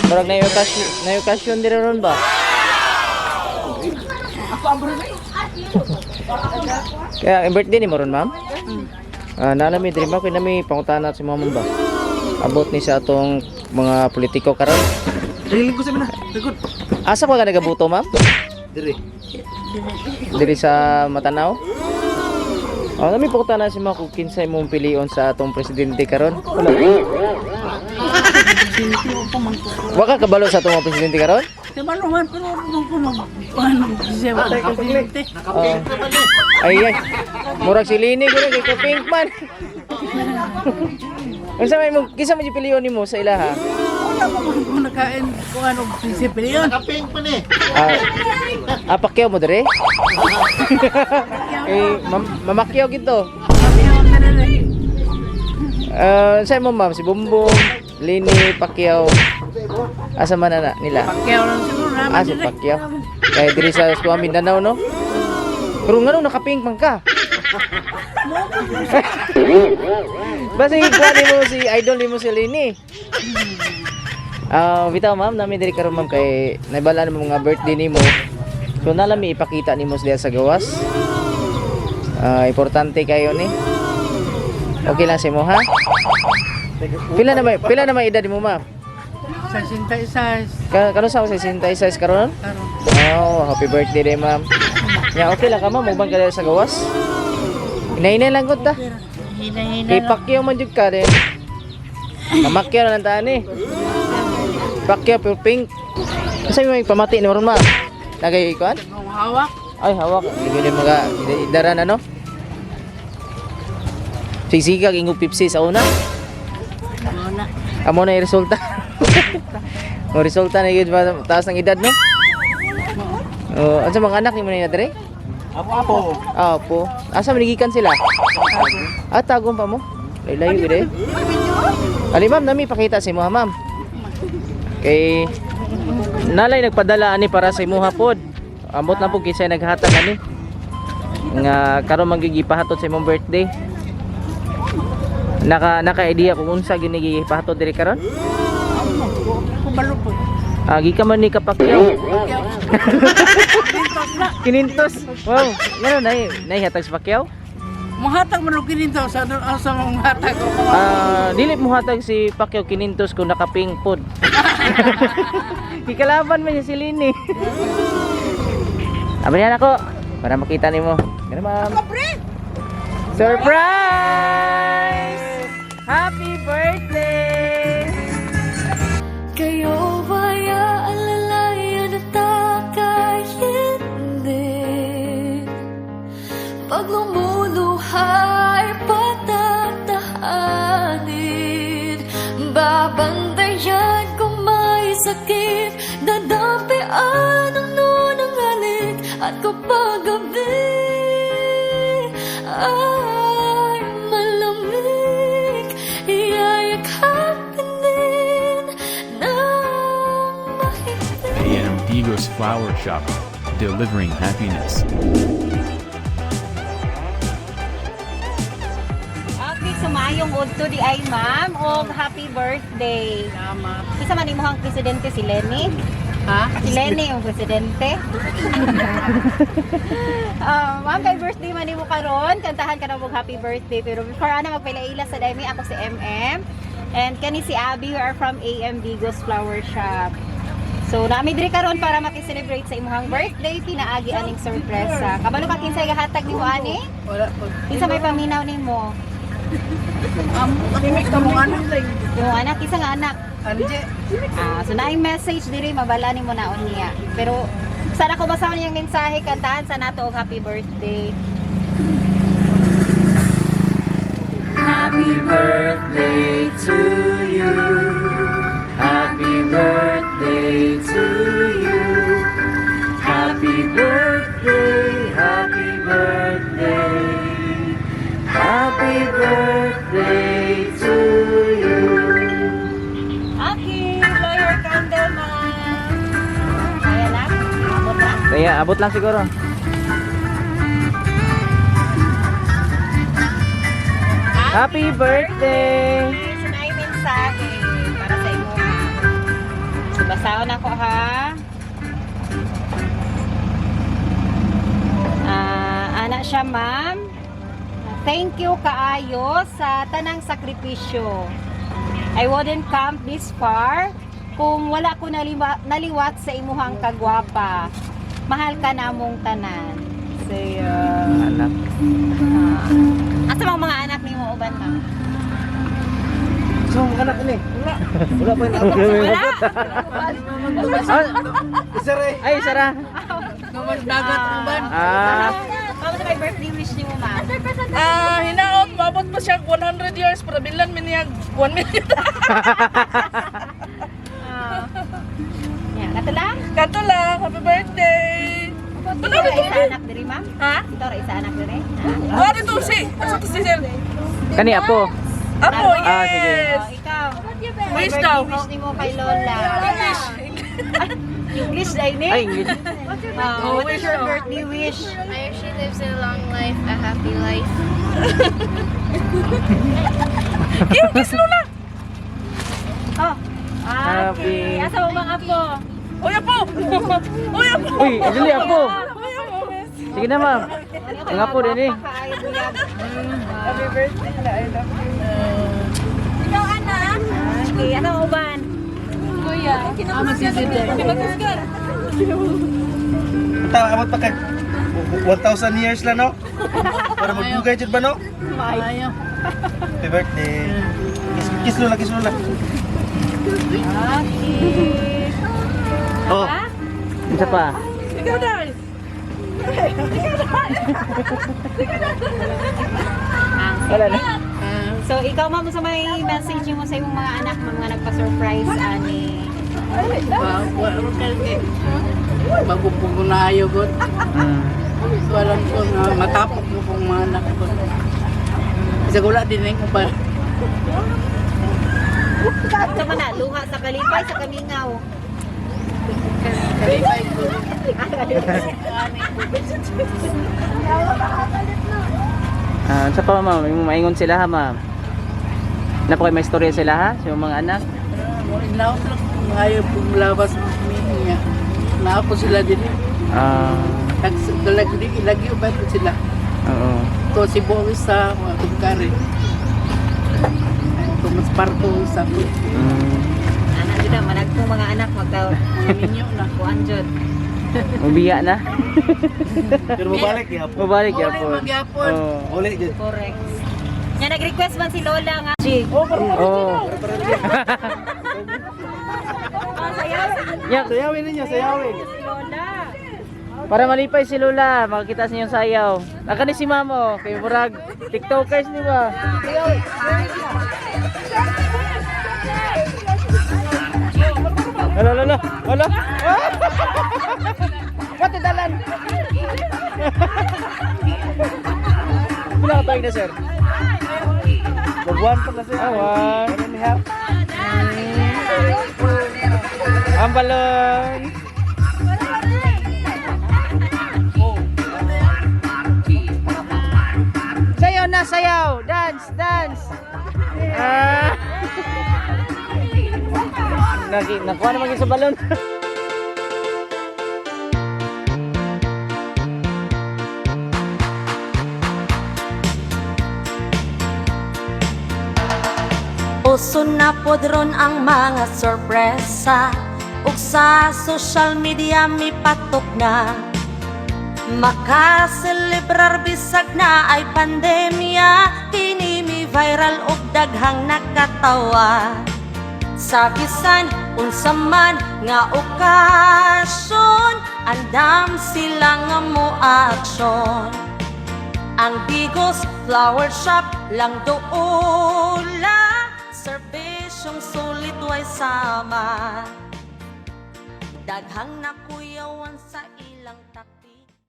Murag na okasyon diri ron ba? Kaya ang birthday ni mo ron, ma'am? Ah, nalami diri, ma'am, kay nami pangutana si ma'am ba? Abot ni sa atong mga politiko karon. Riling ko sa mina. Likod. Asa pa ka nagabuto, ma'am? Dire. Diri sa Matanaw? Oh, nami pangutana si ma'am kung kinsay mong pilion sa atong presidente karon. Wa ka kabalo sa atong mga presidente karon? Kabalo man, pero nung ko mag ano siya ba tayo presidente. Oo. Ay ay. Murag si Lini ko kay ka pink man. Unsa may mo kinsa man pilion nimo sa ilaha? Wala pa man ko nakain kung ano prinsipe yun. Nakapink pa ni. Ah, Pacquiao mo dire? Eh, mamakyaw gito. Kaya ka na rin. Ah, unsa mo, ma'am, si Bumbum, Lini, Pacquiao? Asa man na nila? Kaya lang siguro naman Ah, si Pacquiao. Kay diri sa Suwa Mindanao, no? Pero ngano naka-pink man ka? Basta ikuha nimo si idol nimo si Lini. Ah, bitaw, ma'am, nami diri karon, ma'am, kay naibala mo mga birthday nimo. So nalami ipakita nimo sila sa gawas. Ah, importante kayo ni. Okay lang sa imo, ha? Pila na may edad mo, ma'am? Sa sinta isa. Karon sa 66 karon? Karon. Oh, happy birthday day, ma'am. Ya, okay lang ka, ma'am, uban ka diri sa gawas. Inainay lang gud ta. Hina-hina Kay lang. Pacquiao man jud ka din. Mamakyaw na lang taan eh. Pacquiao pero pink. Kasi may pamati ni ron, ma'am. Nagay kuan? Ang hawak. Ay, hawak. Hindi yun mga idaran ano. Sigsigag ingog pipsi sa una. Ano na. Amo na yung resulta. Mo resulta na yun ba taas ng edad, no? Oh, unsa mga anak nimo na dire? Apo apo. Ah, opo. Asa man gikan sila? Ah, tagom pa mo. Layo gid eh. Ali, ma'am, nami pakita sa imuha, ma'am. Kay nalay nagpadala ani para sa imuha pod. Amot na po kinsay naghatag ani. Nga karon man gyud gipahatod sa imong birthday. Naka idea kung unsa gini gipahatod diri karon? Kubalo po. Ah, gikan man ni Kapakyaw. Kinintos. Wow, ngano nay hatag sa Pacquiao? Muhatag man og kininto sa ano sa mga hatag. Ah, dili mo hatag si Pacquiao kinintos kung nakaping pod. Kikalaban man niya si Lini. Abrihan ako para makita nimo. Ganun, ma'am. Surprise! Happy birthday! Kayo ba'y aalalayan at kakainin? Pag lumuluha ay patatahanin. Babantayan kung may sakit. Dadampian ang nunang halik. At kapag gabi ay malamig, iyayakapin din ng mahigpit. AM Digos Flower Shop, delivering happiness. Okay, sumayong udto di ay, ma'am, og happy birthday. Salamat. Isa man imong presidente si Lenny. Ha? Si Lenny yung presidente. Ah, ma'am, kay birthday man nimo karon, kantahan ka na og happy birthday. Pero before ana magpaila-ila sa daymi, ako si MM. And kani si Abby, we are from AM Digos Flower Shop. So, nami diri karon para maki-celebrate sa imong birthday, pinaagi aning sorpresa. Kabalo ka kinsay gahatag nimo ani? Wala po. Kinsa may paminaw nimo? Kimik ka mong anak. Yung anak, isa nga anak. Anje. Ah, so naing message diri mabala nimo naon niya. Pero sana ko basahon niyang mensahe, kantahan sa nato og happy birthday. Happy birthday to you. Happy birthday to you. Happy birthday, happy birthday. Happy birthday to you. Okay, blow your candle, ma'am. Ayan na, abot na. Kaya abot lang siguro. Happy birthday! So naing mensahe para sa imo. Basaon ako ha. Ah, ana siya, ma'am. Thank you kaayo sa tanang sakripisyo. I wouldn't come this far kung wala ko naliwat sa imuhang kagwapa. Mahal ka namong tanan. So, Anak. Asa mga mga anak nimo uban, ma'am? So, mga anak ni. Wala. Wala pa yung anak. Wala. Ah, Isa re. ay, Sara. Dagat uban. Ah, Ma'am, sa may birthday wish nimo, ma'am? Ah, hinaot maabot pa siya 100 years para bilan mi niya 1 million. Ah. Yeah, kato lang. Kato lang, happy birthday. Ito ra isa anak diri, ma'am? Ha? Ito ra isa anak diri. Ah, dito si. Asa to si Sir? Kani apo. Apo, yes. Ah, sige. Oh, ikaw. Wish Birthday daw. wish nimo kay Lola. English. English ay ni. Ay, English. Ah, what is Wish your daw. birthday wish? I wish she lives a long life, a happy life. Kiss Lola. Oh. Ah, okay. Happy. Asa mo mga apo? Uy, apo. Uy, apo. Uy, dali apo. Uy, apo. Sige na, ma'am. Ang apo din eh. Happy birthday na I love you. Ikaw, anak. Okay, ano uban? Tama, abot pa kay 1,000 years lang, no? Para magbugay dyan ba, no? Happy birthday. Kiss, kiss Lola, kiss Lola. Okay. Oh. Isa pa. Ikaw dai. Wala na. So, ikaw, ma'am, sa may message mo sa imong mga anak, mga nagpa-surprise, ani. Bago po ko na ayaw god. Walang ko nga matapok mo kong mga anak ko. Isa wala din eh kung pa. Ito man na, luha sa kalipay, sa kamingaw. Kalipay ko. Ah, sa pa ma'am, yung maingon sila ha, ma'am. Napa kay may istorya sila ha, sa imong mga anak. Ilaw lang kung ayaw pumlawas niya. Naapo sila din eh. Ah, Nagdalag din, ilagyo ba ito sila? oo. To si Buong isa, mga tungkari. Ito mas parto isa ko. Anak jud na, managtong mga anak, magka Minyo na. kuan jud. Mubiya na. Pero mabalik, yapon. Mabalik Uli, yapon. magyapon. Oo. Uli, dyan. Correct. Nga nag-request man si Lola nga. G. Oo. Yak, Sayawin ninyo, sayawin. Si Lola. para malipay si Lola, makakita sa inyong sayaw. Naka ni si Mamo, kay murag TikTokers ni ba? Hala, hala, hala. Pati dalan. Pila ka tawag na, sir? Mag one pa kasi. Ah, one. One and a half. Ang balon. Sayaw na, sayaw! Dance, dance! Ah. Nakuha naman yun sa balon. Uso na pod ron ang mga sorpresa ug sa social media mipatok na. Makaselebrar bisag na ay pandemya, kini mi viral og daghang nakatawa. Sa bisan unsa man nga okasyon, andam sila nga mo aksyon. Ang Digos Flower Shop lang doula, serbisyong sulit way sama. Daghang na